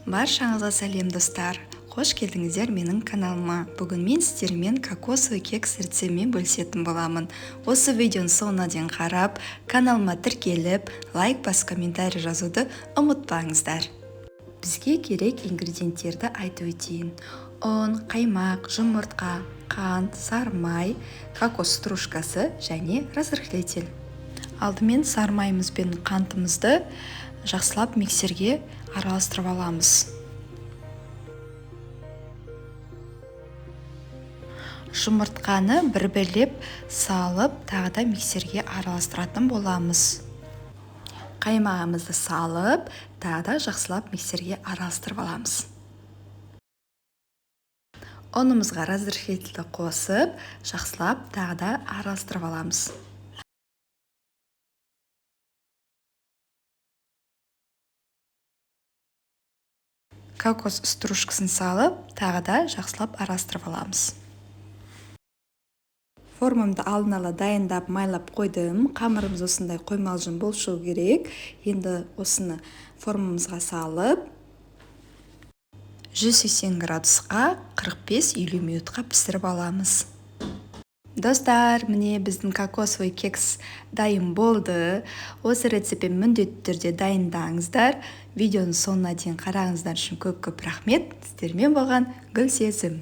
Баршаңызға сәлем, достар! Қош келдіңіздер менің каналыма. Бүгін мен сіздермен кокосовый кекс рецептімен бөлісетін боламын. Осы видеоның соңына дейін қарап, каналыма тіркеліп, лайк басып, комментарий жазуды ұмытпаңыздар. Бізге керек ингредиенттерді айтып өтейін. Ұн, қаймақ, жұмыртқа, қант, сары май, кокос стружкасы және разрыхлитель. Алдымен сары майымыз бен қантымызды жақсылап миксерге араластырып аламыз. Жұмыртқаны бір-бірлеп салып, тағы да миксерге араластыратын боламыз. Қаймағымызды салып, тағы да жақсылап миксерге араластырып аламыз. Ұнымызға разрыхлительді қосып, жақсылап тағы да араластырып аламыз. Кокос стружкасын салып, тағы да жақсылап араластырып аламыз. Формамды алдын ала дайындап, майлап қойдым. Қамырымыз осындай қоймалжың болып шығу керек. Енді осыны формамызға салып, 180 градусқа 45-50 минутқа пісіріп аламыз. Достар, міне, біздің кокосовый кекс дайын болды. Осы рецептпен міндетті түрде дайындаңыздар. Видеоның соңына дейін қарағаныңыздар үшін көп-көп рахмет. Сіздермен болған Гүлсезім.